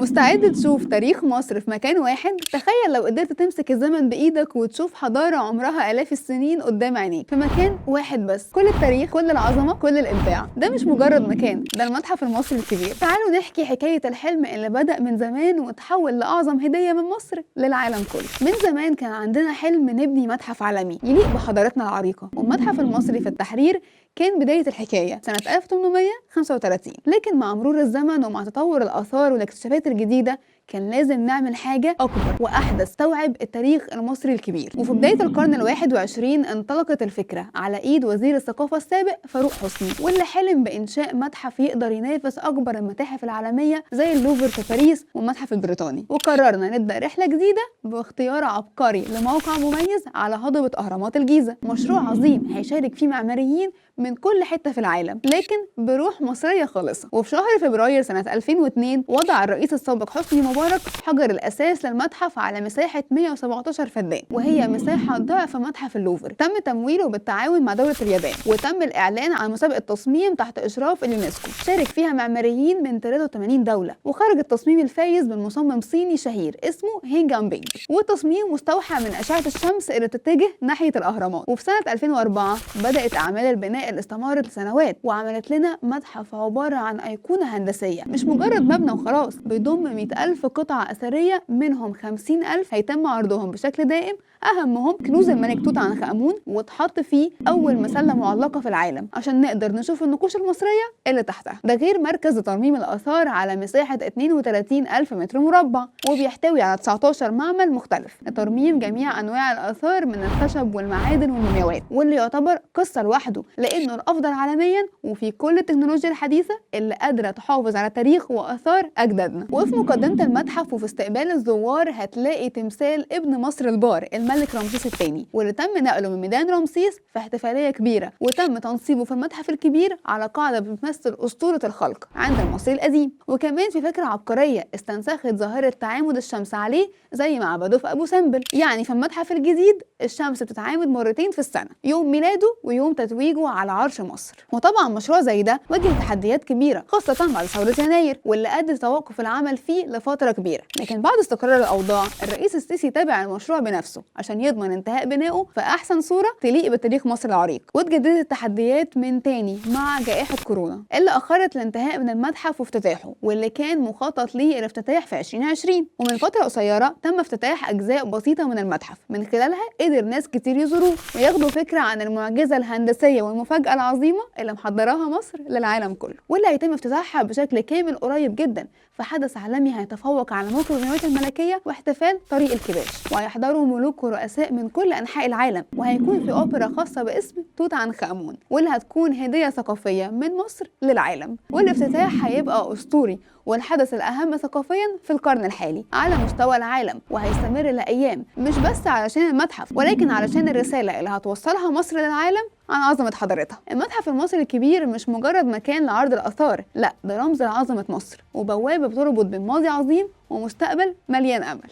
مستعد تشوف تاريخ مصر في مكان واحد؟ تخيل لو قدرت تمسك الزمن بإيدك وتشوف حضارة عمرها آلاف السنين قدام عينيك في مكان واحد بس، كل التاريخ، كل العظمة، كل الإبداع. ده مش مجرد مكان، ده المتحف المصري الكبير. تعالوا نحكي حكاية الحلم اللي بدأ من زمان وتحول لأعظم هدية من مصر للعالم كله. من زمان كان عندنا حلم نبني متحف عالمي يليق بحضارتنا العريقة، والمتحف المصري في التحرير كان بداية الحكاية سنة 1835. لكن مع مرور الزمن ومع تطور الآثار والاكتشافات الجديدة كان لازم نعمل حاجة أكبر وأحدث تستوعب التاريخ المصري الكبير. وفي بداية القرن 21 انطلقت الفكرة على إيد وزير الثقافة السابق فاروق حسني، واللي حلم بإنشاء متحف يقدر ينافس أكبر المتاحف العالمية زي اللوفر في باريس والمتحف البريطاني. وقررنا نبدأ رحلة جديدة باختيار عبقري لموقع مميز على هضبة أهرامات الجيزة. مشروع عظيم هيشارك فيه معماريين من كل حتة في العالم، لكن بروح مصرية خالصة. وفي شهر فبراير سنة 2002 وضع الرئيس السابق حسني مبارك حجر الأساس للمتحف على مساحة 117 فدان، وهي مساحة ضعف متحف اللوفر. تم تمويله بالتعاون مع دولة اليابان، وتم الإعلان عن مسابقة تصميم تحت إشراف اليونسكو شارك فيها معماريين من 83 دولة. وخرج التصميم الفايز من مصمم صيني شهير اسمه هينج بينج، والتصميم مستوحى من أشعة الشمس اللي بتتجه ناحية الأهرامات. وفي سنة 2004 بدأت أعمال البناء اللي استمرت لسنوات وعملت لنا متحف عبارة عن أيقونة هندسية، مش مجرد مبنى وخلاص، بيضم 100,000 قطعة أثرية، منهم 50,000 هيتم عرضهم بشكل دائم، أهمهم كنوز الملك توت عنخ آمون، واتحط فيه أول مسلة معلقة في العالم عشان نقدر نشوف النقوش المصرية اللي تحتها. ده غير مركز لترميم الآثار على مساحة 32,000 متر مربع، وبيحتوي على 19 معمل مختلف لترميم جميع أنواع الآثار من الخشب والمعادن والمومياوات، واللي يعتبر قصة لوحده لأنه الأفضل عالميا وفي كل التكنولوجيا الحديثة اللي قادرة تحافظ على تاريخ وآثار أجدادنا. وفي مقدمة المتحف وفي استقبال الزوار هتلاقي تمثال ابن مصر البار الملك رمسيس الثاني، واللي تم نقله من ميدان رمسيس في احتفالية كبيرة، وتم تنصيبه في المتحف الكبير على قاعدة بتمثل أسطورة الخلق عند المصري القديم. وكمان في فكرة عبقرية استنسخت ظاهرة تعامد الشمس عليه زي ما عبدوه في أبو سمبل. يعني في المتحف الجديد الشمس بتتعامد مرتين في السنة، يوم ميلاده ويوم تتويجه على عرش مصر. وطبعا مشروع زي ده واجه تحديات كبيرة، خاصة بعد ثورة يناير واللي أدى توقف العمل فيه لفترة كبيرة. لكن بعد استقرار الأوضاع الرئيس السيسي تابع المشروع بنفسه عشان يضمن انتهاء بنائه في أحسن صورة تليق بتاريخ مصر العريق. واتجددت التحديات من تاني مع جائحة كورونا اللي أخرت الانتهاء من المتحف وافتتاحه، واللي كان مخطط ليه الافتتاح في 2020. ومن فترة قصيرة تم افتتاح أجزاء بسيطة من المتحف من خلالها قدر ناس كتير يزوروه وياخدوا فكرة عن المعجزة الهندسية والمفاجأة العظيمة اللي محضراها مصر للعالم كله، واللي هيتم افتتاحها بشكل كامل قريب جدا في حدث عالمي هيتفوق على موكب المومياوات الملكية واحتفال طريق الكباش، وهيحضروا ملوك ورؤساء من كل أنحاء العالم، وهيكون في أوبرا خاصة باسم توت عنخ آمون، واللي هتكون هدية ثقافية من مصر للعالم. والافتتاح هيبقى أسطوري والحدث الأهم ثقافيا في القرن الحالي على مستوى العالم، وهيستمر لأيام، مش بس علشان المتحف ولكن علشان الرسالة اللي هتوصلها مصر للعالم عن عظمة حضارتها. المتحف المصري الكبير مش مجرد مكان لعرض الآثار، لا، ده رمز لعظمة مصر وبوابة بتربط بين ماضي عظيم ومستقبل مليان أمل.